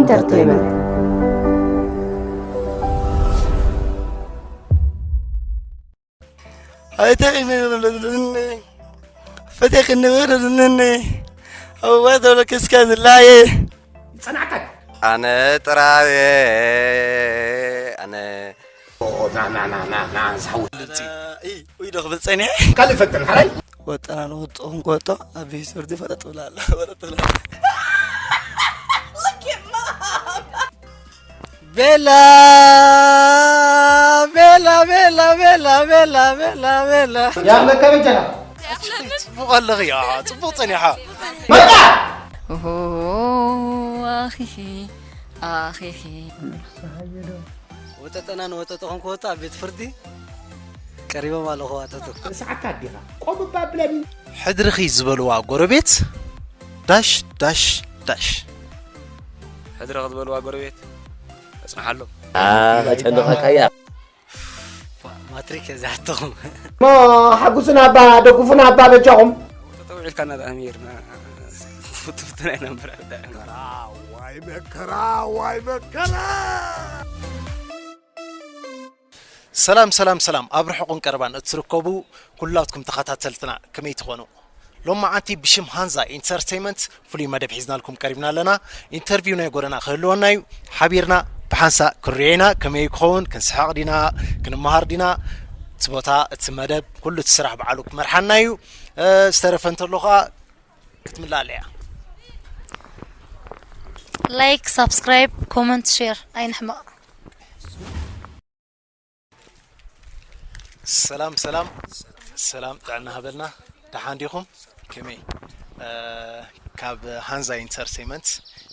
ኢንተርቴይመንት። ኣይተኺኒ ፈቴኺኒ ወረድኒ ኣዋተሎ ክስካ ዝላየ ጸናዕካይ ኣነ ጥራየ ኣነ ናናናናና ዝሓው ውይ ዶ ክብል ጸኒሐ ካልእ ፈትን ሓራይ ወጠና ንወጥኹም ክወጦ ኣብ ቢስርዲ ፈለጥ ብላ ኣላ ወረጥ ብላ ቤላ ቤላ ቤላ ቤላ ቤላ ቤላ ቤላ ያለከ በጀና ጽቡቕ ኣለኺ ጽቡቕ ጸኒሓ መጣ ኦሆ ኣኺኺ ኣኺኺ ወጠጠና ንወጠጠኹም ክወጡ ኣብ ቤት ፍርዲ ቀሪቦም ኣለኹ ኣተቱ ርእሲ ዓካ ኣዲኻ ቆም እባ ብለኒ ሕድርኺ ዝበልዋ ጎረቤት ዳሽ ዳሽ ዳሽ ሕድሪ ክትበልዋ ጎረቤት ተጽንሓሎም ከጨንቐካ እያ ማትሪክ እዚኣተኹም ሞ ሓጉስና ኣባ ደጉፉና ኣባ በጃኹም ተውዒልካ እናጣዕሚ ርና ትፍትና ይነብር ዋይ መከራ ዋይ መከራ ሰላም ሰላም ሰላም ኣብ ርሑቕን ቀረባን እትርከቡ ኩላትኩም ተኸታተልትና ከመይ ትኾኑ ሎማዓንቲ ብሽም ሃንዛ ኢንተርቴይመንት ፍሉይ መደብ ሒዝናልኩም ቀሪብና ኣለና ኢንተርቪው ናይ ጎደና ክህልወና እዩ ሓቢርና ብሓንሳ ክንሪኦ ኢና ከመይ ክኸውን ክንስሓቕ ዲና ክንመሃር ዲና እቲ ቦታ እቲ መደብ ኩሉ እቲ ስራሕ በዓሉ ክመርሓና እዩ ዝተረፈ እንተሎ ከዓ ክትምላለ እያ ላይክ ሳብስክራይብ ኮመንት ሼር ኣይንሕመቕ ሰላም ሰላም ሰላም ጥዕና ሃበልና ደሓን ዲኹም ከመይ ካብ ሃንዛ ኢንተርቴይመንት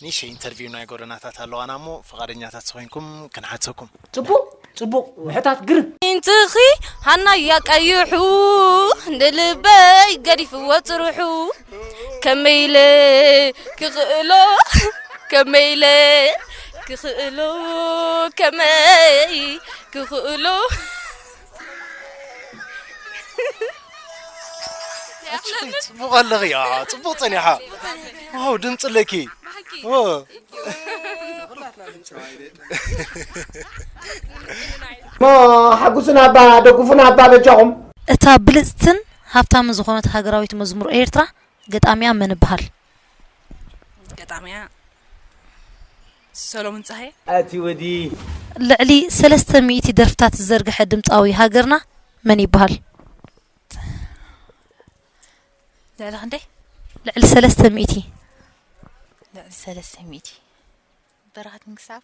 ኒሽ ኢንተርቪው ናይ ጎደናታት ኣለዋና እሞ ፈቓደኛታት ዝኾንኩም ክንሓተኩም ጽቡቕ ጽቡቕ ምሕታት ግርም ኢንትኺ ሃናያ ቀይሑ ንልበይ ገዲፍዎ ጽርሑ ከመይለ ክኽእሎ ከመይለ ክኽእሎ ከመይ ክኽእሎ ጽቡቕ ኣለኺ ጽቡቕ ጸኒሓ ዋው ድምፂ ኣለኪ ሞ ሓጉስና ኣባ ደጉፉና ኣባ በጃኹም እታ ብልጽትን ሃብታምን ዝኾነት ሃገራዊት መዝሙር ኤርትራ ገጣሚያ መን ይበሃል? ገጣሚያ ሰሎሙን ጸሃየ ኣቲ ወዲ ልዕሊ ሰለስተ ሚእቲ ደርፍታት ዝዘርግሐ ድምጻዊ ሃገርና መን ይበሃል? ልዕሊ ክንደይ? ልዕሊ ሰለስተ ሚእቲ ልዕሊ ሰለስተ ሚእቲ በረኸት ምንግስታብ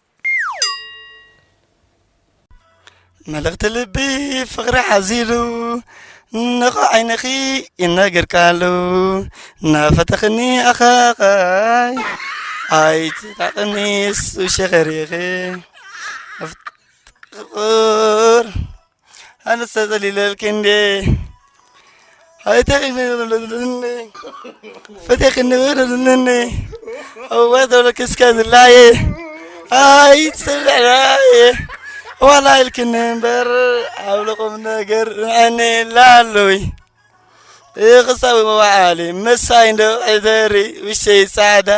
መልእኽቲ ልቢ ፍቕሪ ሓዚሉ ንኾ ዓይንኺ ይነግር ቃሉ ናፈተኽኒ ኣኻኻይ ኣይትራቕኒ እሱ ሸኸሪኺ ፍቕር ኣነሰ ዘሊለልኪ እንዴ ኣይተኺኒ ፈቴኽኒ ወረድኒ እወ ተብለክስካ ዝላየ ኣይትስርዕናየ ዋላ ኢልክኒ እምበር ኣብ ልቑም ነገር ንዕኒ ላለዊ ይኽሳዊ መዋዓሊ መሳይ እንዶ ዕዘሪ ውሸይ ጻዕዳ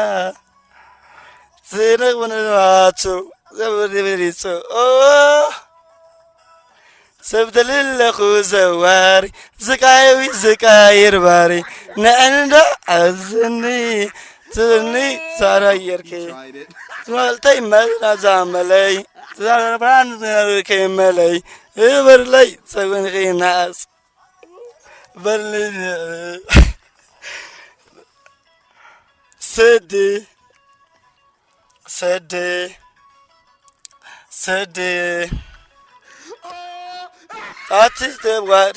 ዝነቕብንዋቱ ዘብሪ ብሪጹ ሰብ ደልለኹ ዘዋሪ ዝቃየዊ ዝቃይር ባሪ ንዕንዳ ኣዝኒ ትብልኒ ሳራ ጌርኪ ትማልተይ መዝናዛ መለይ ትዛረባን ዝነብርከይ መለይ እበርለይ ሰብንኺ ናስ በርለይ ስዲ ስዲ ስዲ ኣቲ ተዋድ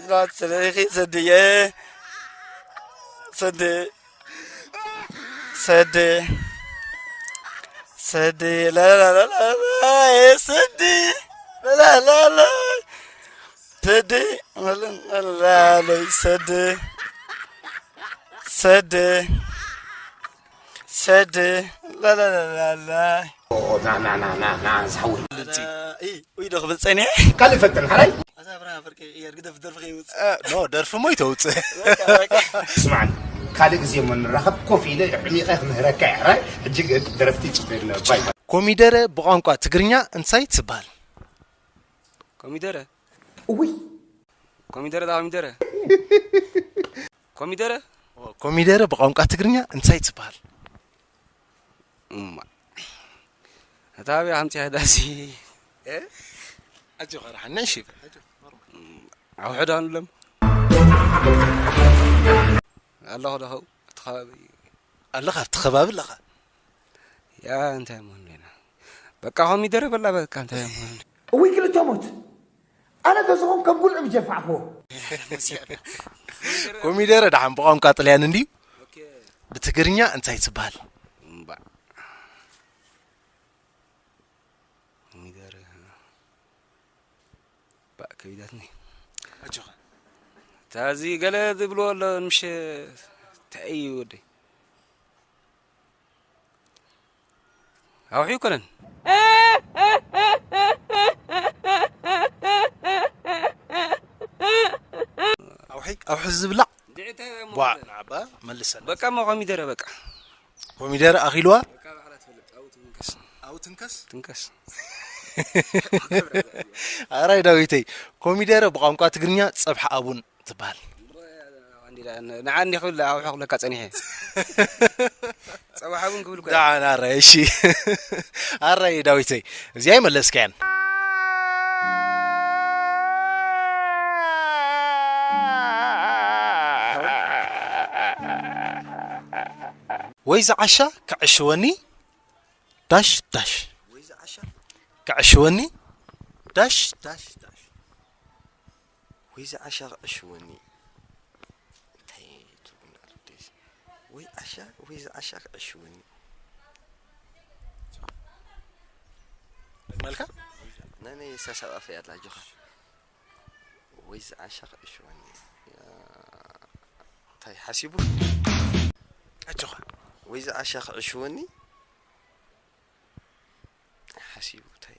ናትለኺ ስድየ ስዲ ስዲ ስዲ ላላላላ ስዲ ላላላላ ስዲ ላላላ ሰዲ ሰዲ ሰዲ ላላላላ ናናናናና ዝሓወይ ውይ ዶ ክብል ጸኒሐ ካልእ ፈትን ሓራይ ኣዛ ብርሃ ፍርቂ ቅየር ግደፍ ደርፊ ከይውጽእ ኖ ደርፊ ሞ ይተውፅእ ስማዕኒ ካልእ ግዜ እሞ ንራኸብ፣ ኮፍ ኢለ ሕሚቐ ክምህረካ እየ። ሕራይ፣ ሕጂ ግን ደረፍቲ ይጽበዩና። ባይ ባይ። ኮሚደረ ብቋንቋ ትግርኛ እንታይ ትበሃል? ኮሚደረ? እውይ። ኮሚደረ ዳ ኮሚደረ? ኮሚደረ? ኮሚደረ ብቋንቋ ትግርኛ እንታይ ትበሃል? እማ። እታ ኣበይ ኣምጺኣ ዳሲ? እ? ኣጆኻ ደሓን ነሽ? ኣጆኻ። ኣውሕድ ኣንሎም። ኣለኹ ዶ ኸው? እቲ ከባቢ። ኣለኻ ኣብቲ ከባቢ ኣለኻ? ያ እንታይ እሞ ንብለና? በቃ ኮሚደረ በላ በቃ እንታይ እሞ ንብለና? እውይ ክልተ ሞት። ኣነ ተዝኾን ከም ጉልዒ ምጀፋዕኽዎ። ኮሚደረ ደሓን ብቋንቋ ጥልያን እንድዩ። ኦኬ። ብትግርኛ እንታይ ትበሃል? እምባ። ኮሚደረ። ባእ ከቢዳትኒ። ኣጆኻ። እታ እዚ ገለ ዝብልዎ ኣሎ ምሽ እንታይ እዩ ወደይ? ኣውሒ ኣይኮነን። ኣውሒ፣ ኣውሒ ዝብላዕ? እንድዒ እንታይ እሞ ቧ፣ ንዓባ መልሰና። በቃ እሞ ኮሚደረ በቃ። ኮሚደረ ኣኺልዋ? በቃ ባዕላ ትፈልጥ፣ ኣብኡ ትንከስ። ኣብኡ ትንከስ? ትንከስ። ኣራይ ዳዊተይ፣ ኮሚደረ ብቋንቋ ትግርኛ ጸብሒ ኣቡን ትበሃል። ንዓ እንዲ ክብል ኣውሒ ክብለካ ጸኒሐ። ጸብሒ ኣቡን ክብል እኮ። ደሓን፣ ኣራይ፣ እሺ። ኣራይ ዳዊተይ፣ እዚኣ ኣይመለስካያን። ወይ ዝዓሻ ክዕሽወኒ ዳሽ ዳሽ። ወይ ዝዓሻ? ክዕሽወኒ ዳሽ ዳሽ ዳሽ። ወይ ዝዓሻ ክዕሽወኒ። እንታይ ትብሉና ኣሉደይስ? ወይ ዓሻ፣ ወይ ዝዓሻ ክዕሽወኒ። መልካ? ናይ፣ ናይ ሳሳብ ኣፈይ ኣላ፣ ኣጆኻ። ወይ ዝዓሻ ክዕሽወኒ። ያ፣ እንታይ ሓሲቡ? ኣጆኻ። ወይ ዝዓሻ ክዕሽወኒ። ሓሲቡ፣ እንታይ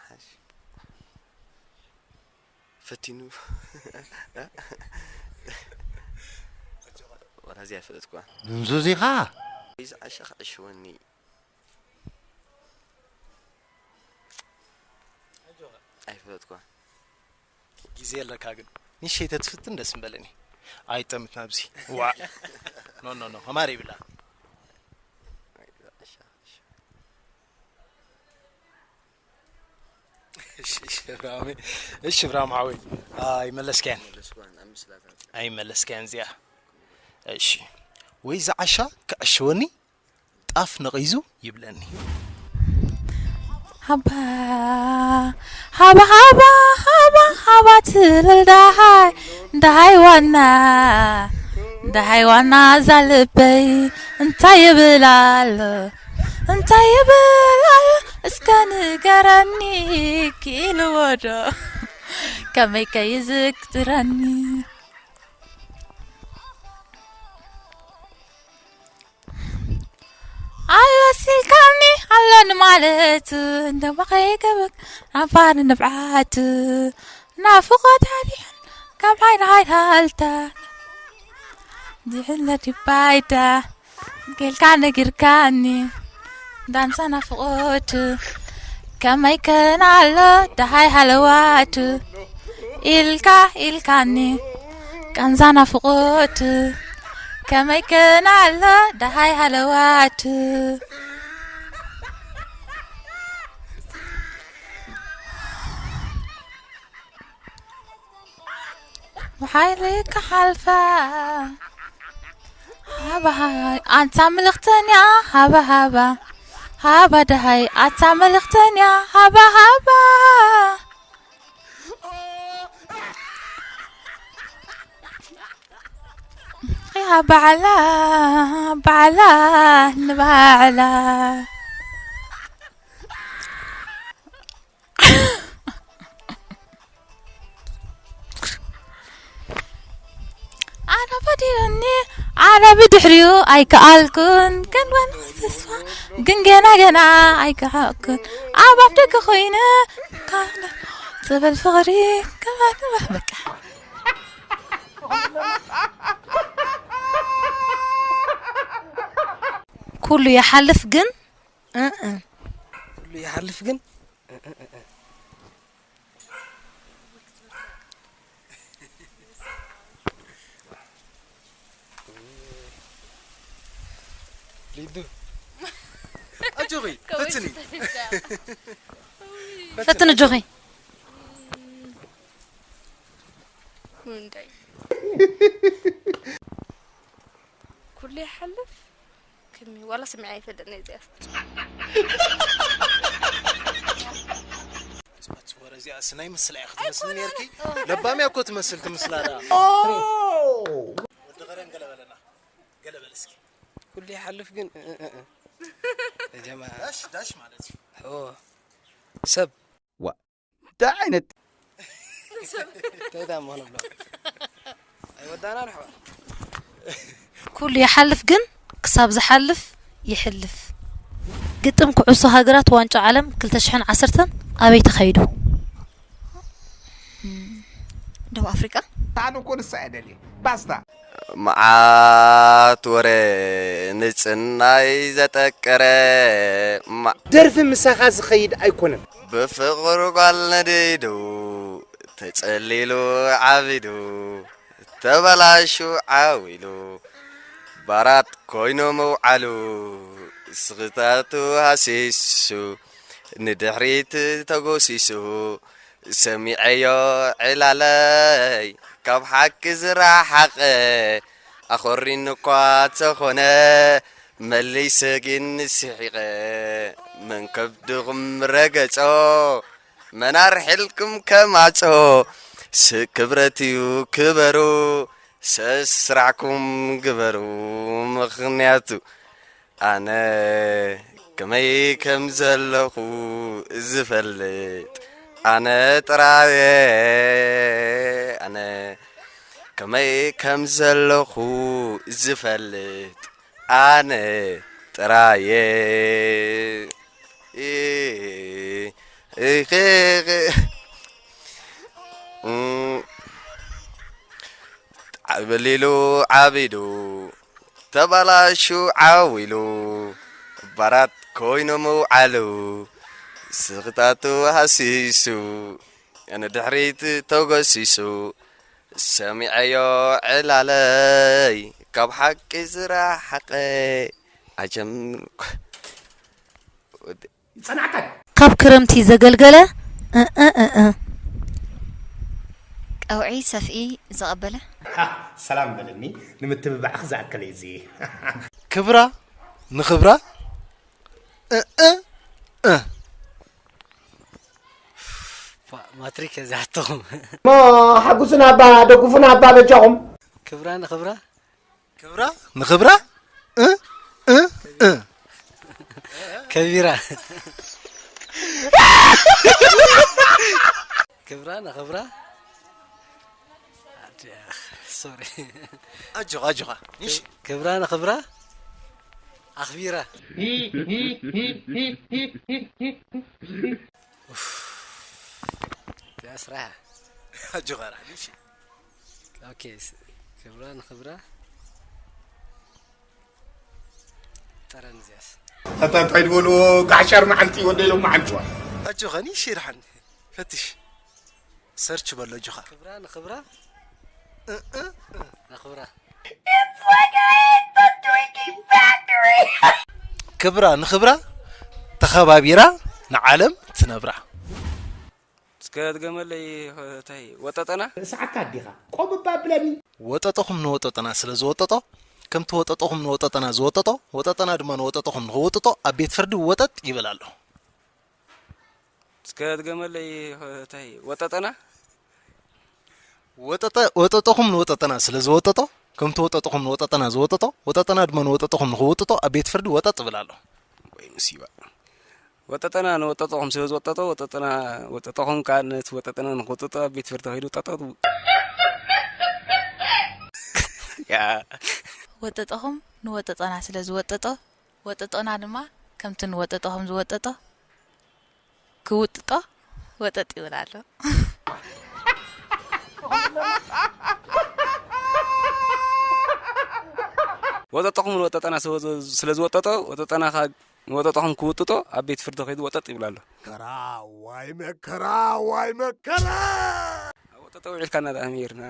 ሓሲቡ? ፈቲኑ። ወላ እዚ ኣይፈለጥኩዋ። ድንዙዝ ኢኻ? ወይ ዝዓሻ ክዕሽወኒ። ኣይፈለጥኩዋ። ግዜ ኣለካ ግን። ንሸይ ተትፍትን ደስ ምበለኒ። ኣይጠምትና ኣብዚ። ዋዕ። ኖ፣ ኖ፣ ኖ። ከማር ይብላ። እሺ፣ እሺ፣ ብራሚ። እሺ፣ ብራም ሓወይ። ኣይመለስካያን። መለስኳን ኣብ ምስላታት። ኣይመለስካያን እዚኣ። እሺ። ወይ ዝዓሻ ክዕሽወኒ ጣፍ ነቒዙ ይብለኒ። ሃባ፣ ሃባ፣ ሃባ፣ ሃባ፣ ሃባ ትብል ደሃይ፣ ደሃይ ዋና፣ ደሃይ ዋና እዛ ልበይ እንታይ ይብል ኣሎ፣ እንታይ ይብል ኣሎ፣ እስከ ንገረኒ ክኢልዎ ዶ፣ ከመይ ከይዝክትረኒ። ኣሎ ሲልካኒ ኣሎ ንማለት፣ እንደማ ከይገብር ናባር ንብዓት፣ ናፍቖት ኣሪሕን ካብ ሓይሊ ሓይሊ ሃልታ፣ ድሕነት ይባይታ፣ ጌልካ ነጊርካኒ፣ ዳንሳ ናፍቖት፣ ከመይ ከና ኣሎ ደሃይ ሃለዋት፣ ኢልካ ኢልካኒ፣ ቃንዛ ናፍቖት፣ ከመይ ከና ኣሎ ደሃይ ሃለዋት። ብሓይሊ ክሓልፋ። ሃባ ሃባ፣ ኣንታ ምልኽተኛ፣ ሃባ ሃባ። ሃባ ደሃይ፣ ኣታ መልእኽተኛ፣ ሃባ ሃባ። ያ ባዕላ፣ ባዕላ፣ ንባዕላ። ኣነ በዲኡኒ፣ ኣነ ብድሕሪኡ ኣይከኣልኩን፣ ግን ወንዝ ተስፋ፣ ግን ገና ገና ኣይከሓቅኩን። ኣብ ኣፍ ደገ ኮይነ፣ ካለ ጽበል ፍቕሪ፣ ከባድ በቃ። ኩሉ ይሓልፍ ግን እ እ። ኩሉ ይሓልፍ ግን ሊዱ ኣጆኺ ፈትኒ ፈትን ኣጆኺ። ኩሉ ይሓልፍ ክሚ ዋላ ስሚዐ ኣይፈልጥን እየ እዚኣስ። ወረ እዚኣስ ናይ ምስላ እያ ክትመስል ነርኪ። ለባም እያ እኮ ትመስል ትምስላ ደኣ። ወዲ ኸረን ገለ በለና። ገለ በል እስኪ። ኩሉ ይሓልፍ ግን እ- እ- እ- እ። ጀማ ዳሽ ዳሽ ማለት እዩ። ኦ፣ ሰብ እንታይ ዓይነት እንታይ ዳ ምኾነ ብሎ ኣይወዳእናን ኣሕዋት። ኩሉ ይሓልፍ ግን ክሳብ ዝሓልፍ ይሕልፍ። ግጥም ኩዕሶ ሃገራት ዋንጫ ዓለም ክልተ ሽሕን ዓሰርተን ኣበይ ተኻይዱ? ደቡብ ኣፍሪቃ። ኣነ እኮ ንሳ እየ ደልየ ባስታ። መዓት ወረ ንጽናይ ዘጠቀረ ማ- ደርፊ ምሳኻ ዝኸይድ ኣይኮነን። ብፍቕሩ ጓል ነዲዱ ተጸሊሉ ዓቢዱ ተበላሹ ዓዊሉ ባራት ኮይኑ ምውዓሉ ስኽታቱ ሃሲሱ ንድሕሪት ተጎሲሱ ሰሚዐዮ ዕላለይ ካብ ሓቂ ዝረሓቐ ኣኾሪኒ እኳ ተኾነ መሊሰ ግን ስሒቐ መን ከብድኹም ረገጾ መን ኣርሒልኩም ከማጾ ስእ ክብረት እዩ ክበሩ ሰስራሕኩም ግበሩ ምኽንያቱ ኣነ ከመይ ከም ዘለኹ ዝፈልጥ ኣነ ጥራየ ኣነ ከመይ ከም ዘለኹ ዝፈልጥ ኣነ ጥራየ በሊሉ ዓቢዱ ተባላሹ ዓው ኢሉ ባራት ኮይኑ ምውዓሉ ስኽታቱ ሃሲሱ ንድሕሪት ተጎሲሱ ሰሚዐዮ ዕላለይ ካብ ሓቂ ዝረሓቐ ኣጀም ይጸናዕካ ካብ ክረምቲ ዘገልገለ እ እ እ እ። ቀውዒ ሰፍኢ ዝቐበለ ሰላም በለኒ ንምትብባዕኽ ዝኣከለ እዚ ክብራ ንኽብራ እ እ እ ማትሪክ እዚኣትኹም እሞ ሓጉስና ኣባ ደጉፉና ኣባ በጃኹም ክብራ ንኽብራ ክብራ ንኽብራ እ እ እ ከቢራ ክብራ ንኽብራ ሶሪ ኣጆኻ ኣጆኻ ኒሽ ክብራ ንኽብራ ኣኽቢራ እዚኣ ስራሕ ኣጆኻ ራህ ኒሽ ኦኬ ክብራ ንኽብራ ጠረን እዚኣስ ኣታ እንታይ ዝበልዎ ጋሻር መዓልቲ ወደ ኢሎም መዓልትዋ ኣጆኻ ኒሽ ይርሓን ፈትሽ ሰርች በሎ ኣጆኻ ክብራ ንኽብራ እ እ ንኽብራ ክብራ ንኽብራ ተኸባቢራ ንዓለም ትነብራ እስከ ድገመለይ እንታይ ወጠጠና ርእስዓካ ኣዲኻ ቆብባ ብለኒ ወጠጠኹም ንወጠጠና ስለ ዝወጠጦ ከምቲ ወጠጠኹም ንወጠጠና ዝወጠጦ ወጠጠና ድማ ንወጠጠኹም ንኽወጥጦ ኣብ ቤት ፍርዲ ወጠጥ ይብል ኣሎ እስከ ድገመለይ እንታይ ወጠጠና ወጠጠ ወጠጠኹም ንወጠጠና ስለ ዝወጠጦ ከምቲ ወጠጠኹም ንወጠጠና ዝወጠጦ ወጠጠና ድማ ንወጠጠኹም ንኽወጥጦ ኣብ ቤት ፍርዲ ወጠጥ ይብል ኣሎ ወይ ሙሲባ ወጠጠና ንወጠጠኹም ስለ ዝወጠጦ ወጠጠና ወጠጠኹም ከዓ ነቲ ወጠጠና ንክወጥጦ ኣብ ቤት ፍርዲ ከይዱ ጠጠ ወጠጠኹም ንወጠጠና ስለ ዝወጠጦ ወጠጦና ድማ ከምቲ ንወጠጠኹም ዝወጠጦ ክውጥጦ ወጠጥ ይብል ኣሎ። ወጠጠኹም ንወጠጠና ስለ ዝወጠጦ፣ ወጠጠና ኸኣ ንወጠጠኹም ክውጥጦ ኣብ ቤት ፍርዲ ከይዱ ወጠጥ ይብል ኣሎ። መከራ፣ ዋይ መከራ፣ ዋይ መከራ! ኣብ ወጠጠ ውዒልካና ደኣ መይርና፣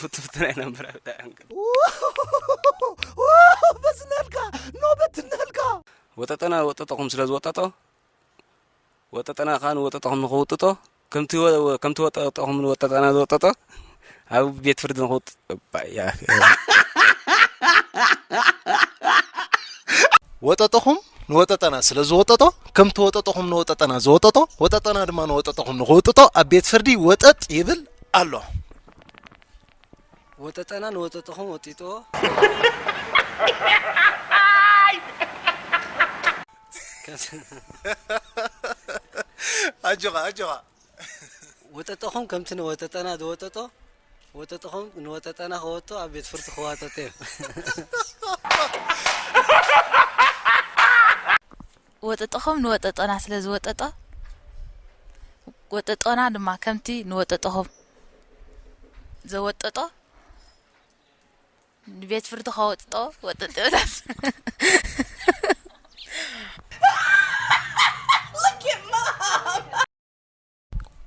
ፍትፍትና ኢና እምበር ኣብ ደኣ እንከ። በስናልካ፣ ኖ በትናልካ! ወጠጠና ወጠጠኹም ስለ ዝወጠጦ፣ ወጠጠና ኸኣ ንወጠጠኹም ንኽውጥጦ፣ ከምቲ ወ-፣ ከምቲ ወጠጠኹም ንወጠጠና ዝወጠጦ፣ ኣብ ቤት ፍርዲ ንኽውጥ-፣ እባ፣ ያ። ወጠጠኹም ንወጠጠና ስለ ዝወጠጦ፣ ከምቲ ወጠጠኹም ንወጠጠና ዝወጠጦ፣ ወጠጠና ድማ ንወጠጠኹም ንኽውጥጦ፣ ኣብ ቤት ፍርዲ ወጠጥ ይብል ኣሎ። ወጠጠና ንወጠጠኹም ወጢጦ። ኣጆኻ፣ ኣጆኻ። ወጠጠኹም ከምቲ ንወጠጠና ዝወጠጦ፣ ወጠጠኹም ንወጠጠና ክወጦ ኣብ ቤት ፍርዲ ክዋጠጥ እዩ። ወጠጠኹም ንወጠጠና ስለ ዝወጠጦ፣ ወጠጠና ድማ ከምቲ ንወጠጠኹም ዘወጠጦ፣ ንቤት ፍርዲ ከወጥጦ ወጠጥ ይብል።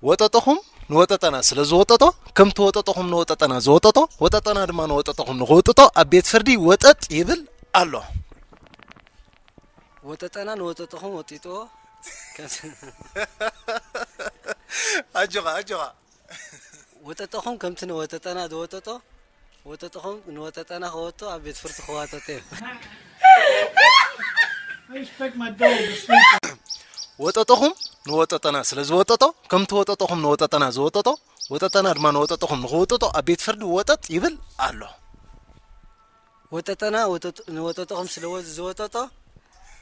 ወጠጠኹም ንወጠጠና ስለ ዝወጠጦ፣ ከምቲ ወጠጠኹም ንወጠጠና ዝወጠጦ፣ ወጠጠና ድማ ንወጠጠኹም ንኽውጥጦ ኣብ ቤት ፍርዲ ወጠጥ ይብል ኣሎ። ወጠጠና ንወጠጠኹም ወጢጦ። ኣጆኻ፣ ኣጆኻ። ወጠጠኹም ከምቲ ንወጠጠና ዝወጠጦ፣ ወጠጠኹም ንወጠጠና ክወጦ ኣብ ቤት ፍርዲ ክዋጠጥ እዩ። I expect my dog to sleep. ወጠጠኹም ንወጠጠና ስለ ዝወጠጦ፣ ከምቲ ወጠጠኹም ንወጠጠና ዝወጠጦ፣ ወጠጠና ድማ ንወጠጠኹም ንኽውጥጦ ኣብ ቤት ፍርዲ ወጠጥ ይብል ኣሎ። ወጠጠና ወጠጥ-፣ ንወጠጠኹም ስለ ወ-፣ ዝወጠጦ፣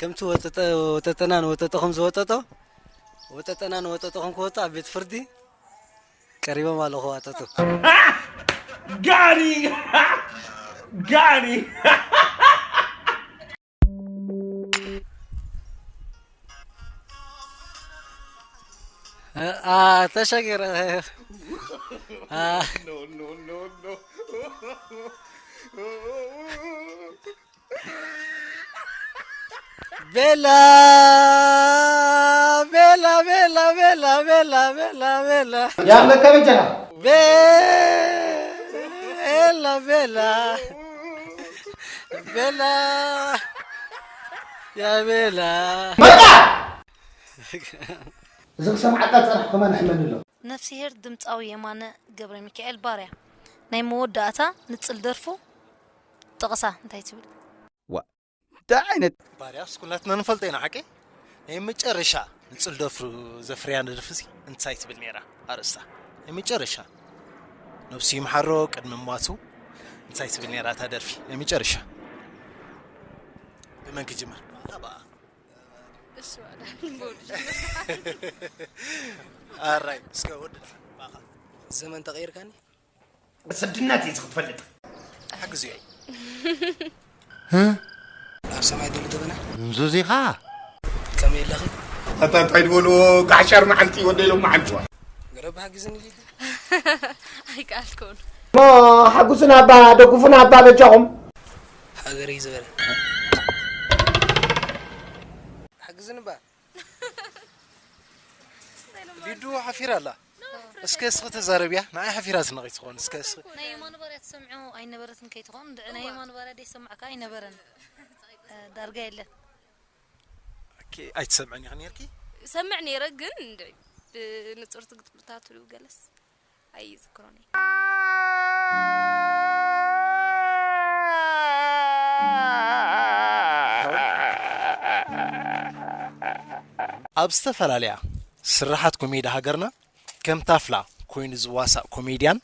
ከምቲ ወጠጠ-፣ ወጠጠና ንወጠጠኹም ዝወጠጦ፣ ወጠጠና ንወጠጠኹም ክወጦ ኣብ ቤት ፍርዲ ቀሪቦም ኣለኹ ዋጠጡ። ጋሪ! ጋሪ! አ፣ ተሸጊረ። አ። ቤላ፣ ቤላ፣ ቤላ። ያለ ከበጀና። ቤላ፣ ቤላ፣ ቤላ፣ ያ ቤላ። በቃ! እዚ ክሰምዓካ ዝጸናሕኩ ከማን ሕመኒ ኣሎ። ነፍስሄር ድምጻዊ የማነ ገብረሚካኤል ባርያ ናይ መወዳእታ ንጽል ደርፉ ጥቕሳ እንታይ ትብል? ዋ፣ እንታይ ዓይነት ባርያስ ኩላትና ንፈልጦ ኢና፣ ሓቂ? ናይ መጨረሻ ንጽል ደፍሩ ዘፍርያ ንድርፍሲ እንታይ ትብል ነይራ? ኣርእስታ ናይ መጨረሻ፣ ነብሱ ይምሓሮ፣ ቅድሚ ሟቱ እንታይ ትብል ነይራ እታ ደርፊ ናይ መጨረሻ? ብመን ክጅምር? ብኣ። እሺ፣ ዋላ፣ በሉ። ኣራይ፣ እስከ ወዲ ደሓን፣ ባኻ። ዘመን ተቐይርካኒ? ስድነት እዩ ክትፈልጥ። ሓግዝዮ። ኣብ ሰማይ ዘሎ ደበና? እንዙዚኻ? ከመይ ኣለኺ? ኣታ እንታይ ዝበልዎ ጋሻር መዓልቲ ወደይ ሎም መዓልቲ። ገረብ ሓግዝኒ ኢልካ? ኣይከኣልኩን። እሞ ሓጉስና እባ፣ ደጉፉና እባ በጃኹም። ሃገረይ ዝበለ። ሓግዝኒ እባ። ሊዱ ሓፊራ ኣላ። እስከ እስኺ ተዛረብያ፣ ንዓይ ሓፊራትኒ ከይትኾን፣ እስከ እስኺ። ናይ የማነ ባርያ ትሰምዖ ኣይነበረትን ከይትኾን፣ ናይ የማነ ባርያ ደይሰማዕካ ኣይነበረን። እ፣ ዳርጋ የለን። ኦኬ፣ ኣይትሰምዕን ኢኺ ነይርኪ? ሰምዕ ነይረ፣ ግን እንድዒ ብንጹር እቲ ግጥምታቱ ገለስ ኣይዝክሮን እየ። ኣብ ዝተፈላለያ ስርሓት ኮሜዲ ሃገርና ከም ታፍላ ኮይኑ ዝዋሳእ ኮሜድያን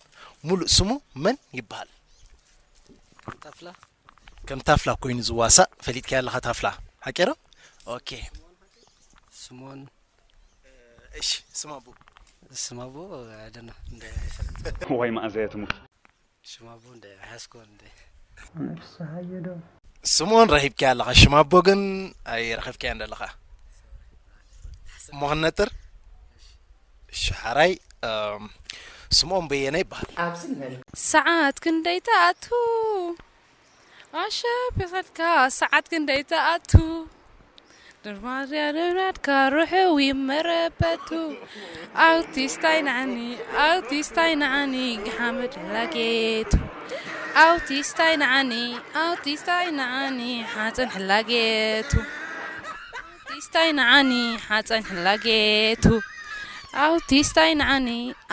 ሙሉእ ስሙ መን ይበሃል? ከም ታፍላ? ከም ታፍላ ኮይኑ ዝዋሳእ ፈሊጥካዮ ኣለኻ ታፍላ? ሓቂ ዶ? ኦኬ። ስሞን። እሺ፣ ስም ኣቦ? ስም ኣቦ፣ I don't know። እንደ ወይ መኣዛ እያ ትሙት። ሽም ኣቦ እንደ ሓዝኮ እንደ። ንፍስሃየ ዶ? ስምኦን ረኺብካዮ ኣለኻ፣ ሽም ኣቦ ግን ኣይረኸብካዮን ዘለኻ። እሞ ክንነጥር? እሺ፣ ሓራይ፣ እም፣ ስምኦን በየነ ይበሃል። ኣብዚ ንበል። ሰዓት ክንደይ ትኣቱ? ኣሸቢኸልካ ሰዓት ክንደይ ትኣቱ? ድርማርያ ንብራድካ ርሑው ይመረበቱ። ኣውቲስታይ ንዓኒ፣ ኣውቲስታይ ንዓኒ፣ ሓመድ ሕላጌቱ። ኣውቲስታይ ንዓኒ፣ ኣውቲስታይ ንዓኒ፣ ሓፅን ሕላጌቱ። ኣውቲስታይ ንዓኒ፣ ሓፀን ሕላጌቱ። ኣውቲስታይ ንዓኒ፣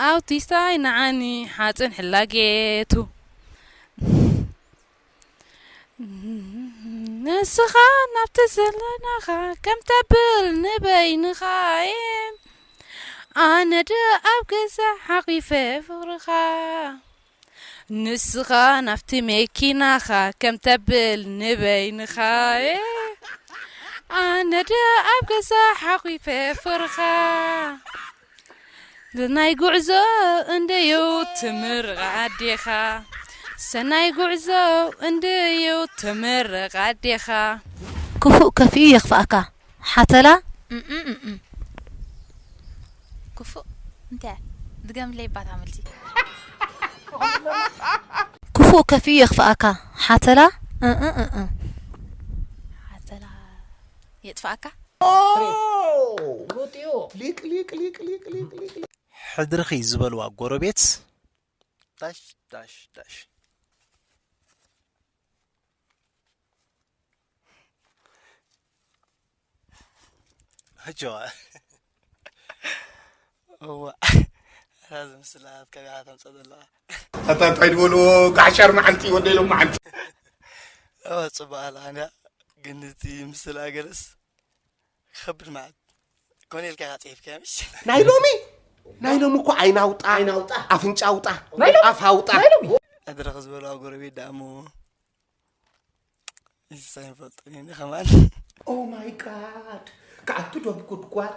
ኣውቲስታይ ንዓኒ፣ ሓፀን ሕላጌቱ። ንስኻ ናብቲ ዘለናኻ ከም ተብል ንበይንኻ እየ። ኣነ ዶ ኣብ ገዛ ሓቒፈ ፍቕርኻ። ንስኻ ናብቲ መኪናኻ ከም ተብል ንበይንኻ እየ። ኣነ ዶ ኣብ ገዛ ሓቒፈ ፍቕርኻ። ሰናይ ጉዕዞ እንድዩ ትምርቕ ኣዴኻ። ሰናይ ጉዕዞ እንድዩ ትምርቕ ኣዴኻ። ክፉእ ከፊኡ የኽፍኣካ። ሓተላ። እም፣ እም፣ እም፣ እም። ክፉእ እንታይ? ድገምለይ እባ እታ መልሲ። ክፉእ ከፊኡ የኽፍኣካ። ሓተላ። እ፣ እ፣ እ፣ እ። ሓተላ የጥፍኣካ። ሊቅ፣ ሊቅ፣ ሊቅ፣ ሊቅ፣ ሊቅ፣ ሊቅ። ሕድርኺ ዝበልዋ ጎረቤት ዳሽ ዳሽ ዳሽ። ኣጆዋ። እዋ። እዛ ዝምስላ ከቢኻ ተምፀእ ዘለኻ። ኣታ እንታይ ዝበልዎ ጋሻር መዓልቲ ወደይ ሎም መዓልቲ። እዋ፣ ፅቡቅ ኣላ ኣንያ፣ ግን እቲ ምስላ ገለስ ክኸብድ መዓት ኮነ ኢልካ ኢኻ ፅሒፍካዮ፣ ምሽ? ናይ ሎሚ፣ ናይ ሎሚ እኮ ዓይኒ ኣውጣ፣ ዓይኒ ኣውጣ። ኣፍንጫ ኣውጣ፣ ናይ ሎሚ? ኣፍ ኣውጣ። ናይ ሎሚ? ኣድረኽ ዝበልዋ ጎረቤት ደኣ እሞ እንስሳ ይፈልጦ እኔ ከማን። Oh my God! ከዓቱ ዶብ ጉድጓድ።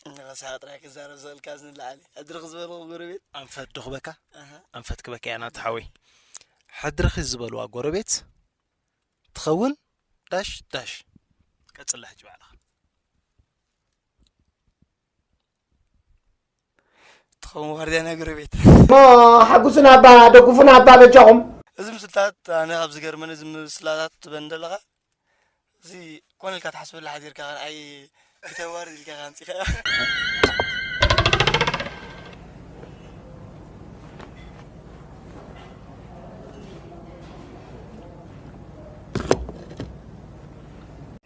ንኸሳቕ ጥራይ ክዛረብ ዝኽእልካ ዝንላዓሊ። ኣድረኽ ዝበልዎ ጎረቤት። ኣንፈት ዶ ክበካ? ኣሃ። ኣንፈት ክበካ እያ ናቱ ሓወይ። ሕድርኺ ዝበልዋ ጎረቤት ትኸውን ዳሽ ዳሽ። ቀጽላ ሕጂ ባዕልኻ። ትኸውን ዋርድያ ናይ ጎረቤት። እሞ ሓጉስና እባ፣ ደጉፉና እባ በጃኹም። እዚ ምስልታት ኣነ ካብ ዝገርመኒ፣ እዚ ምስላታት ትበን ዘለኻ፣ እዚ ኮነ ኢልካ ትሓስበላ ሓዚርካ ኸን ኣይ ክተዋርድ ኢልካ ኸ ኣምጺኻዮ።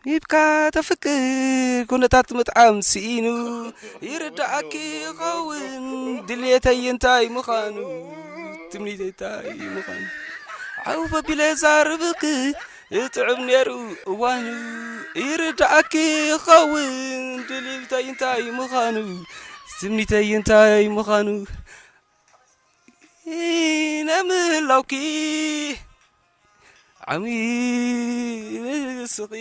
ሂብካ ተፍቅር ኩነታት ምጥዓም ስኢኑ፣ ይርድኣኪ ይኸውን ድልየተይ እንታይ ምዃኑ፣ ትምኒተይ እንታይ ምዃኑ። ዓው በቢለ ዛርብክ እጥዕም ነይሩ እዋኑ፣ ይርድኣኪ ይኸውን ድልየተይ እንታይ ምዃኑ፣ ትምኒተይ እንታይ ምዃኑ። ነምህላውኪ ዓሚ ስኺ።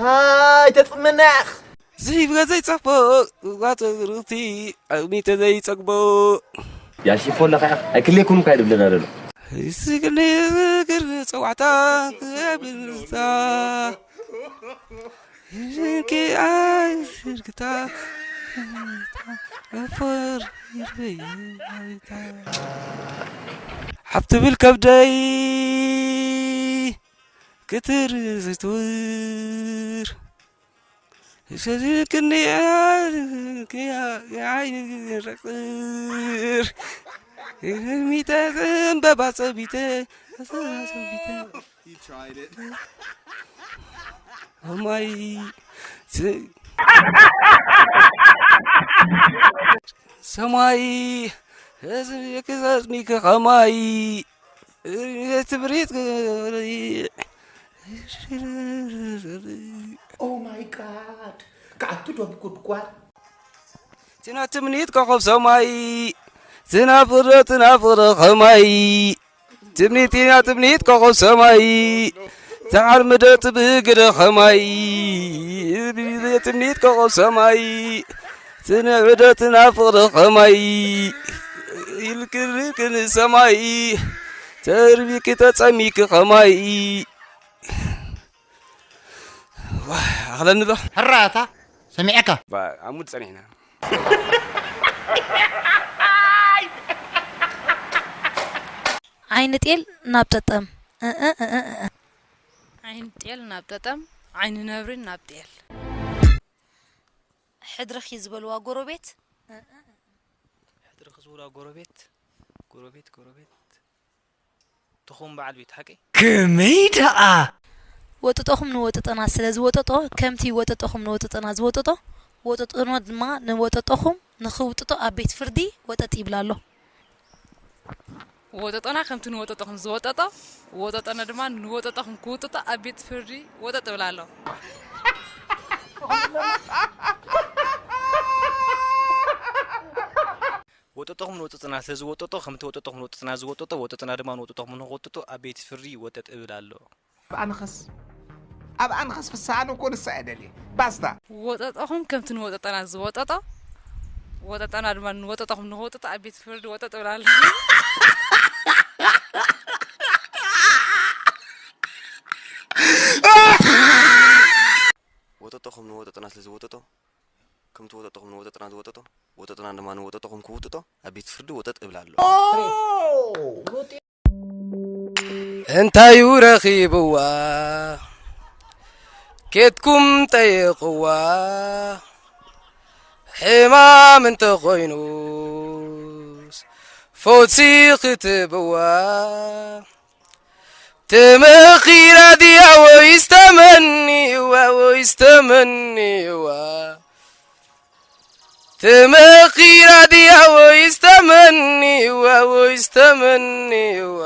ኣይ ተጥመናኽ። ዘይብገ ዘይጸፎ ዋተግርቲ ዓሚ ተዘይጸግቦ። ያሺፎ ለኻ ኣይክሌኩም ካይድ ብለና ደሎ። ስግኒ ግር ጸዋዕታ ክብርታ። ሽንኪ ኣይ ሽርክታ። ዕፉር ይርበይ ሓብቲ ብል ከብደይ ክትር ዘይትውር። ሸዚክኒ ክያይረቅር። ሚተ ዘንበባ ጸቢተ፣ ጸቢተ። He tried it. ኸማይ ስ-፣ ሰማይ ህዝቢ ክዘዝሚክ ኸማይ ትብሪት። Oh my God! ከዓቱ ዶብ ጉድጓድ። ትና ትምኒት ኮኸብ ሰማይ፣ ትናፍር ዶ ትናፍር ኸማይ። ትምኒት ቲና ትምኒት ኮኸብ ሰማይ፣ ትዓርሚ ዶ ትብህግ ዶ ኸማይ። ትምኒት ኮኸብ ሰማይ፣ ትንዕ ዶ ትናፍር ዶ ኸማይ። ኢልክልክን ሰማይ፣ ተርቢኪ ተጸሚኪ ኸማይ። ዋይ፣ ኣኽለኒ ዶ? ሕራታ ሰሚዐካ። ባ-፣ ኣብ ሙድ ጸኒሕና። ዓይኒ ጤል ናብ ጠጠም። እ፣ እ፣ እ፣ እ፣ እ። ዓይኒ ጤል ናብ ጠጠም፣ ዓይኒ ነብሪ ናብ ጤል። ሕድርኺ ዝበልዋ ጎረቤት። ሕድርኺ ዝበልዋ ጎረቤት፣ ጎረቤት፣ ጎረቤት። ትኹም በዓል ቤት ሓቂ? ከመይ ደኣ? ወጠጦኹም ንወጠጠና ስለ ዝወጠጦ፣ ከምቲ ወጠጦኹም ንወጠጠና ዝወጠጦ፣ ወጠጦና ድማ ንወጠጦኹም ንኽውጥጦ ኣብ ቤት ፍርዲ ወጠጥ ይብላ ኣሎ። ወጠጦና ከምቲ ንወጠጦኹም ዝወጠጦ፣ ወጠጦና ድማ ንወጠጦኹም ክውጥጦ ኣብ ቤት ፍርዲ ወጠጥ ይብላ ኣሎ። ወጠጦኹም ንወጠጠና ስለ ዝወጠጦ፣ ከምቲ ወጠጦኹም ንወጠጠና ዝወጠጦ፣ ወጠጦና ድማ ንወጠጦኹም ንኽወጥጦ ኣብ ቤት ፍርዲ ወጠጥ እብል ኣሎ። ኣብ ኣንኸስ፣ ኣብ ኣንኸስ ፍስሃን እኮ ንሳ እየ ደልየ። ባስታ። ወጠጦኹም ከምቲ ንወጠጠና ዝወጠጦ፣ ወጠጠና ድማ ንወጠጦኹም ንኽወጥጦ ኣብ ቤት ፍርዲ ወጠጥ እብል ኣሎ። ወጠጦኹም ንወጠጠና ስለ ዝወጠጦ፣ ከምቲ ወጠጦኹም ንወጠጠና ዝወጠጦ፣ ወጠጠና ድማ ንወጠጦኹም ክውጥጦ ኣብ ቤት ፍርዲ ወጠጥ እብል ኣሎ። እንታይ እዩ ረኺብዋ? ኬድኩም ጠይቕዋ። ሕማም እንተኾይኑስ ፈውሲ ክትብዋ። ተመኺራ ድያ ወይስ ተመንይዋ፣ ወይስ ተመንይዋ? ተመኺራ ድያ ወይስ ተመንይዋ፣ ወይስ ተመንይዋ?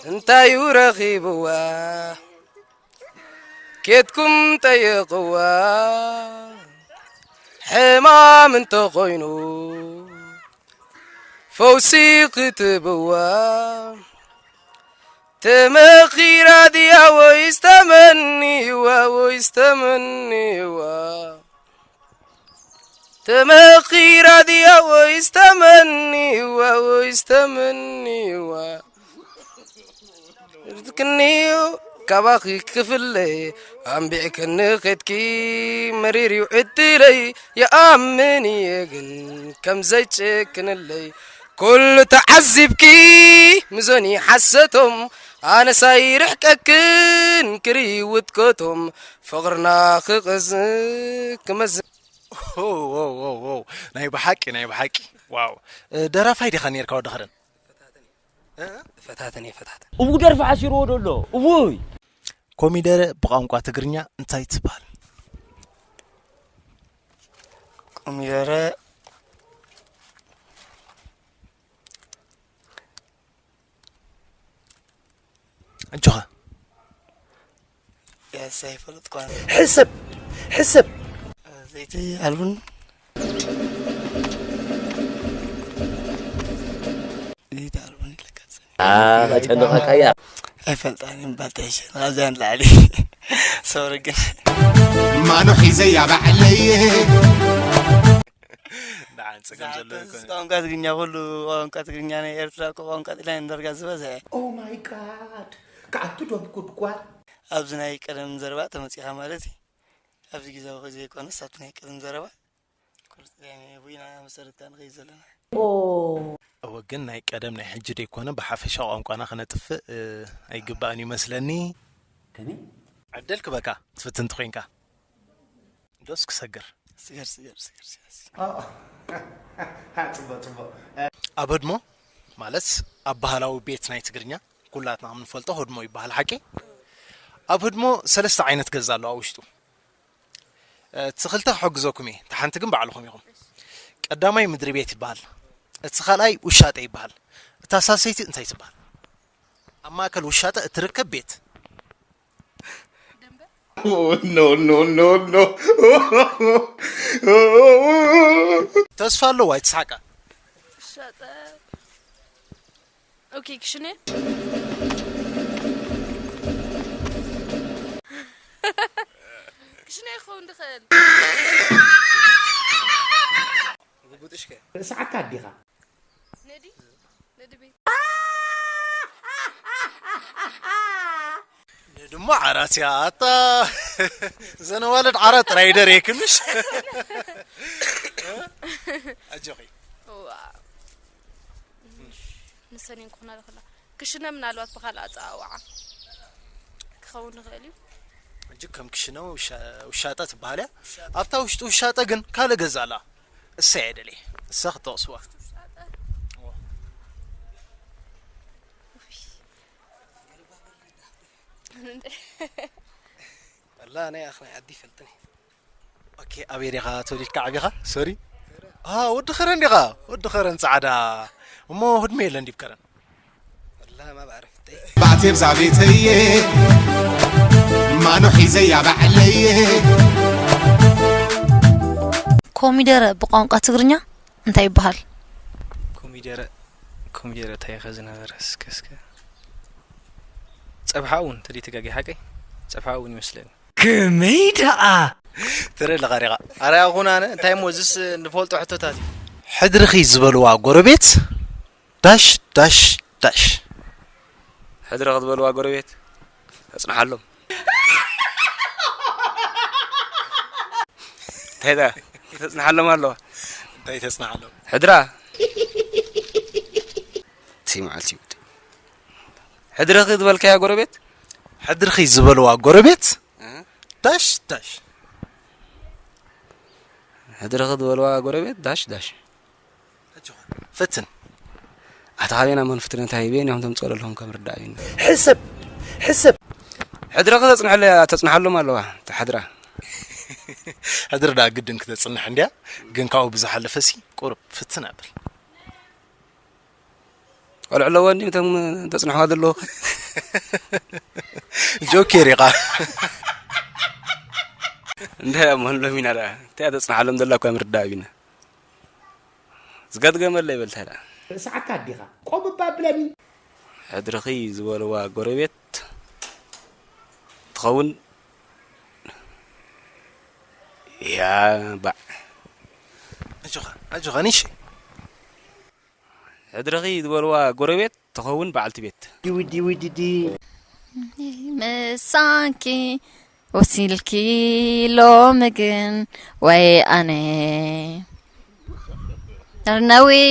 እንታይ እዩ ረኺብዋ? ኬድኩም ጠይቕዋ። ሕማም እንተኾይኑ ፈውሲ ክትብዋ። ተመኺራ ድያ ወይስ ተመንይዋ፣ ወይስ ተመንይዋ? ተመኺራ ድያ ወይስ ተመንይዋ፣ ወይስ ተመንይዋ? ርድክንዩ ካባኺ ክፍለይ ኣንቢዕክኒ ኸድኪ መሪር እዩ ዕድለይ። ይኣምን እየ ግን ከም ዘይጨክንለይ። ኩሉ ተዓዚብኪ ምዞኒ ሓሰቶም ኣነስ ኣይርሕቀክን ክርኢ ውድቀቶም ፍቕርና ክቐዝ ክመዝ። ዎ፣ ዎ፣ ዎ፣ ዎ። ናይ ብሓቂ፣ ናይ ብሓቂ። ዋው። እ፣ ደራፋይ ዲኻ ነይርካ ወዲ ኸረን? እ? ፈታተን እየ፣ ፈታተን። እቡ ደርፊ ሓሲርዎ ደሎ። እውይ። ኮሚደረ ብቋንቋ ትግርኛ እንታይ ትበሃል? ኮሚደረ። ኣጆኻ። ያስ ኣይፈልጥኳን። ሕሰብ፣ ሕሰብ። ዘይቲ ኣልቡን። ዘይቲ ኣልቡን ኢለካ ጸኒሑ። ኣ፣ ከጨንቐካ እያ። ኣይፈልጣን እምበር ተይሸ። ካብዚኣ ንላዕሊ። ሶሪ ግን። ማኖ ሒዘያ ባዕለይ። ደሓን፣ ጸገም ዘሎ ዝሓተት ኣይኮነን። ቋንቋ ትግርኛ፣ ኩሉ ቋንቋ ትግርኛ ናይ ኤርትራ እኮ ቋንቋ ጥልያን ዳርጋ ዝበዝሐ። Oh my God! ከኣቱ ዶ ብጉድጓድ? ኣብዚ ናይ ቀደም ዘረባ ተመጺኻ ማለት እዩ። ኣብዚ ግዜ ዘይኮነስ ኣብቲ ናይ ቀደም ዘረባ ኩሉ ጥልያን እዩ። ብኢና መሰረት ከኣ ንኸይድ ዘለና። እወ፣ ግን ናይ ቀደም ናይ ሕጂ ደይኮነ፣ ብሓፈሻ ቋንቋና ከነጥፍእ፣ እ፣ ኣይግባእን እዩ መስለኒ። ከመይ? ዕድል ክበካ ትፍትን እንተኾይንካ። ዶስ ክሰግር? ስገር፣ ስገር፣ ስገር፣ ስገር። ኦ። ጽቡቕ፣ ጽቡቕ። ኣብ ህድሞ ማለት ኣብ ባህላዊ ቤት ናይ ትግርኛ ኩላትና ከም ንፈልጦ ህድሞ ይበሃል፣ ሓቂ? ኣብ ህድሞ ሰለስተ ዓይነት ገዛ ኣሎ ኣብ ውሽጡ። እ፣ እቲ ክልተ ክሕግዘኩም እየ፣ እቲ ሓንቲ ግን ባዕልኹም ኢኹም። ቀዳማይ ምድሪ ቤት ይበሃል፣ እቲ ካልኣይ ውሻጠ ይበሃል፣ እታ ሳልሰይቲ እንታይ ትበሃል? ኣብ ማእከል ውሻጠ እትርከብ ቤት። Oh, no, no, no, no. ተስፋ ኣለዋ ኣይትስሓቃ። ሻጠ። ኦኬ፣ ክሽነ። ክሽነ ይኸውን ድኽእል። ጉቡጥሽከ? ርእስዓካ ኣዲኻ። ነዲ፣ ነዲ ቤት። ንድሞ ዓራት እያ ኣታ። ዘን ኣዋልድ ዓራት ጥራይ ደርየክምሽ። ኣጆኺ። እዋ። ንሰን እየን ክኾና ዝኽእላ። ክሽነ ምናልባት ብኻልእ ኣጸዋውዓ። ክኸውን ይኽእል እዩ። ሕጂ ከም ክሽነ ውሻ- ውሻጠ ትበሃል እያ። ኣብታ ውሽጢ ውሻጠ ግን ካልእ ገዛ ኣላ። እሳ እየ ደልየ። እሳ ክትጠቕስዋ። ወላ ናይ ኣኽናይ ዓዲ ይፈልጥኒ። ኦኬ፣ ኣበይ ዲኻ ተወሊድካ ዓቢኻ? ሶሪ። አ ወዲ ኸረን ዲኻ? ወዲ ኸረን ጻዕዳ። እሞ ህድሞ የለን ዲብ ከረን? ባዕቴብ ዛቤተየ ማኖ ሒዘያ ባዕለየ። ኮሚደረ ብቋንቋ ትግርኛ እንታይ ይበሃል? ኮሚደረ ኮሚደረ እንታይ ኢኸ ዝነበረ እስከ እስከ ጸብሓ እውን ተደይተጋጊ ሓቀይ ጸብሓ እውን ይመስለኒ። ከመይ ደኣ? ትርኢ ኣለኻ ዲኻ? ኣርያ ኹን ኣነ እንታይ እሞ እዚስ ንፈልጦ ሕቶታት እዩ። ሕድርኺ ዝበልዋ ጎረቤት ዳሽ ዳሽ ዳሽ። ሕድሪ ክትበልዋ ጎረቤት ተጽንሓሎም። እንታይ ዳ ተጽንሓሎም ኣለዋ? እንታይ ተጽንሓሎም? ሕድራ እቲ መዓልቲ ይውድ ሕድርኺ ዝበልካያ ጎረቤት ሕድርኺ ዝበልዋ ጎረቤት ዳሽ ዳሽ። ሕድርኺ ዝበልዋ ጎረቤት ዳሽ ዳሽ። ፈትን ኣታ ካበና መን ፍትነ እንታይ ይቤን እዮም ተምፅኦ ዘለኹም ከም ርዳእ እዩ ሕሰብ ሕሰብ ሕድረኸ ተፅንሐለ ተፅንሓሎም ኣለዋ ተሓድራ ሕድር ዳ ግድን ክተፅንሕ እንድያ ግን ካብኡ ብዝሓለፈ ሲ ቁርብ ፍትን ኣብል ቆልዑ ኣለዎ እንዲ እቶም ተፅንሕዋ ዘለዉ ጆኬር ኢኻ እንታይ እሞ ሎሚና ዳ እንታይ ተፅንሓሎም ዘላ እኳ ምርዳእ ቢና ዝገጥገመለይ በልታ ዳ ርእስዓካ ኣዲኻ ቆም እባ ብለኒ ሕድርኺ ዝበልዋ ጎረቤት ትኸውን ያ ባዕ ኣጆኻ ኣጆኻ ንሽ ሕድርኺ ዝበልዋ ጎረቤት ትኸውን በዓልቲ ቤት ዲዊ ዲዊ ዲዲ ምሳንኪ ወሲልኪ ሎሚ ግን ወይ ኣነ ነዊሕ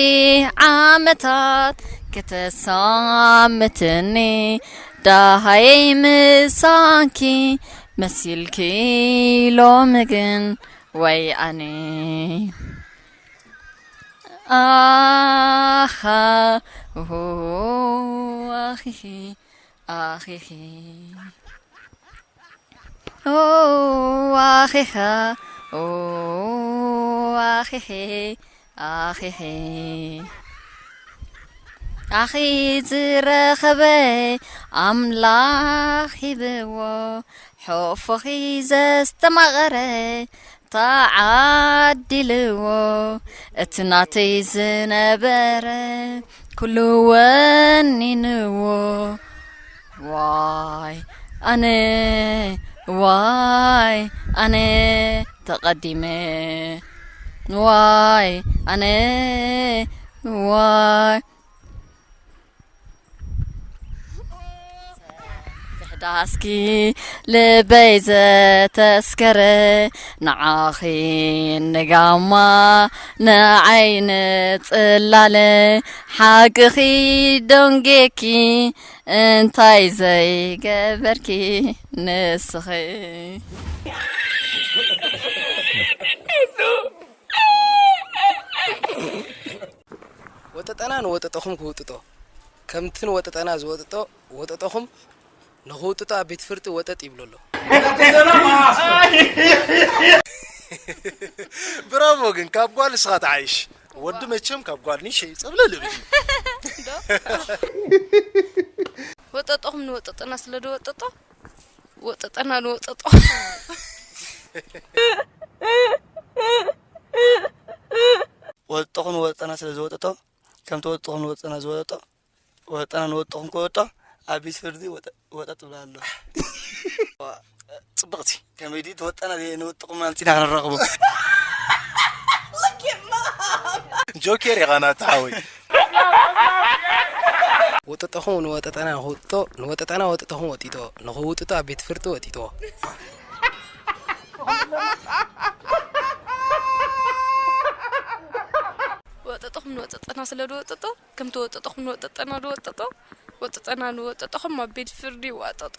ዓመታት ከተሳምትኒ ዳሃየይ ምሳንኪ መሲልኪ ሎሚ ግን ወይ ኣነ ኣኻ ኣኺኺ ኣኺኺ ኦ ኣኺኻ ኦ ኣኺኺ ኣኺኺ ኣኺ ዝረኸበ ኣምላኽ ሂብዎ ሑፉኺ ዘስተማቐረ ተዓዲልዎ እቲ ናተይ ዝነበረ ኩሉ ወኒንዎ ዋይ ኣነ ዋይ ኣነ ተቐዲመ ዋይ ኣነ ዋይ ፍሕዳስኪ ልበይ ዘተስከረ ንዓኺ ንጋማ ንዓይ ንጽላለ ሓቅኺ ደንጌኪ እንታይ ዘይገበርኪ ንስኺ ወጠጠና ንወጠጠኹም ክውጥጦ ከምቲ ንወጠጠና ዝወጠጦ ወጠጠኹም ንኽውጥጦ ኣብ ቤት ፍርዲ ወጠጥ ይብሎ ኣሎ። ብራቮ ግን ካብ ጓል ንስኻ ትዓይሽ ወዲ መቸም ካብ ጓል ንሽ ጸብለል ይብል ወጠጠኹም ንወጠጠና ስለ ዝወጠጦ ወጠጠና ንወጠጦ ወጠኹም ንወጠና ስለ ዝወጠጦ ከምቲ ወጠኹም ንወጠና ዝወጠጦ ወጠና ንወጠኹም ክወጦ ኣብ ቤት ፍርዲ ወጠጥ ብላ ኣሎ ጽብቕቲ ከመይ ድዩ ተወጠና ንወጠኹም ማለት ኢና ክንራኽቦ ጆኬር ኢኻ ናታ ሓወይ ወጠጠኹም ንወጠጠና ንኽውጥጦ ንወጠጠና ወጠጠኹም ወጢጦ ንኽውጥጦ ኣብ ቤት ፍርዲ ወጢጥዎ ወጠጠኹም ንወጠጠና ስለ ዝወጠጦ ከምቲ ወጠጠኹም ንወጠጠና ዝወጠጦ ወጠጠና ንወጠጠኹም ኣብ ቤት ፍርዲ ይዋጠጦ።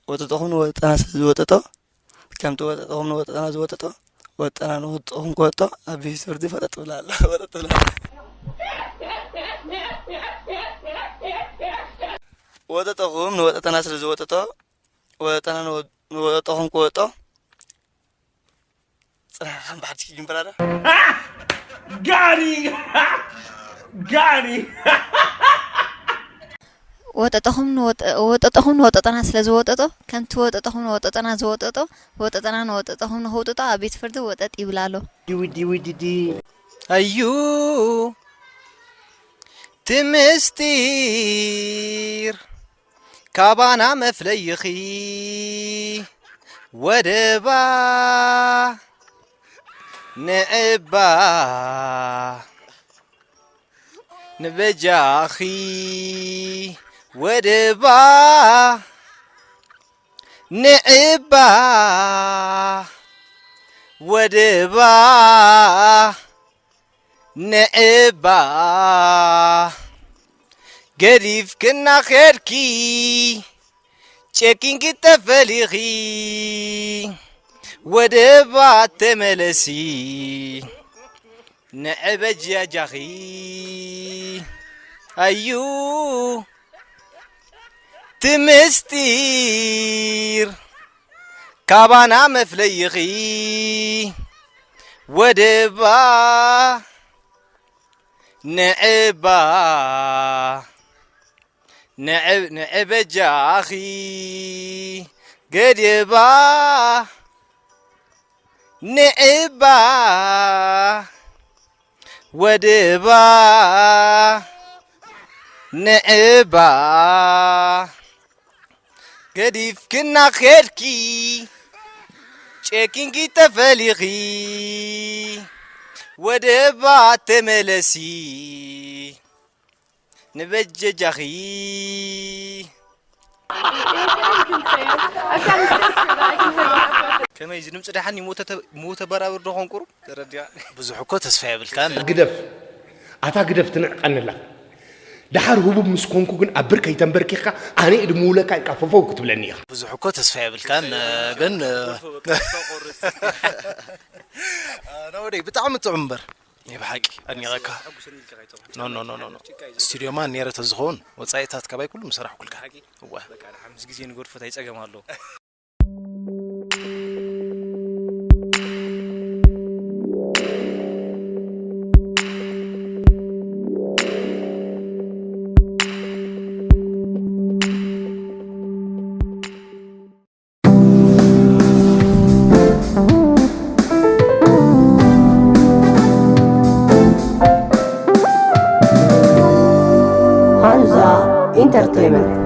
ወጠጠኹም ንወጠጠና ስለ ዝወጠጦ፣ ከምቲ ወጠጠኹም ንወጠጠና ዝወጠጦ፣ ወጠጠና ንወጠጠኹም ክወጦ ኣብ ቤት ፍርዲ ፈጠጥ ብላ ኣሎ። ወጠጥ ብላ። ወጠጠኹም ንወጠጠና ስለ ዝወጠጦ፣ ወጠጠና ንወ-፣ ንወጠጠኹም ክወጦ፣ ጽናሕ ከም ብሓድሽ ይጅምብራ ዶ? ጋኒ! ጋኒ! ወጠጠኹም ንወጠ-፣ ወጠጠኹም ንወጠጠና ስለ ዝወጠጦ፣ ከምቲ ወጠጠኹም ንወጠጠና ዝወጠጦ፣ ወጠጠና ንወጠጠኹም ንኽውጥጦ ኣብ ቤት ፍርዲ ወጠጥ ይብል ኣሎ። ዲዊ ዲዊ ዲዲ። ኣዩ፣ እቲ ምስጢር ካባና መፍለይኺ ወደባ ንዕባ ንበጃኺ ወደባ ንዕባ ወደባ ንዕባ ገዲፍክና ኸድኪ ጨኪንኪ ተፈሊኺ ወደባ ተመለሲ ንዕበጂ ኣጃኺ ኣዩ እቲ ምስጢር ካባና መፍለይኺ ወደባ ንዕባ ንዕብ-፣ ንዕበጃኺ ገደባ ንዕባ ወደባ ንዕባ ገዲፍክና ኸድኪ ጨኪንኪ ተፈሊኺ ወደባ ተመለሲ ንበጀጃኺ። ከመይ እዚ ድምፂ ደሓን ይሞተ ተ-፣ ሞተ በራብር ዶ ኾን ቁሩብ? ተረዲኣ። ብዙሕ እኮ ተስፋ የብልካን። ግደፍ። ኣታ ግደፍ ትንዕቀኒ ኣላ። ደሓር ህቡብ ምስ ኮንኩ ግን ኣብ ብርከይ ተንበርኪኽካ ኣነ እየ ድምውለካ ኢልካ ፈፈው ክትብለኒ ኢኻ። ብዙሕ እኮ ተስፋ የብልካን፣ ግን፣ ኖ ወደይ፣ ብጣዕሚ ጥዑም እምበር። ናይ ብሓቂ ኣድኒቐካ። ኖ፣ ኖ፣ ኖ፣ ኖ፣ ኖ። ስቱድዮማ ነይረ ተዝኸውን ወጻኢታት ካባይ ኩሉ ምሰራሕኩልካ። እወ። በቃ፣ ምስ ግዜ ንገድፎ እንታይ ጸገም ኣለዎ? ሃንዛ ኢንተርቴይመንት።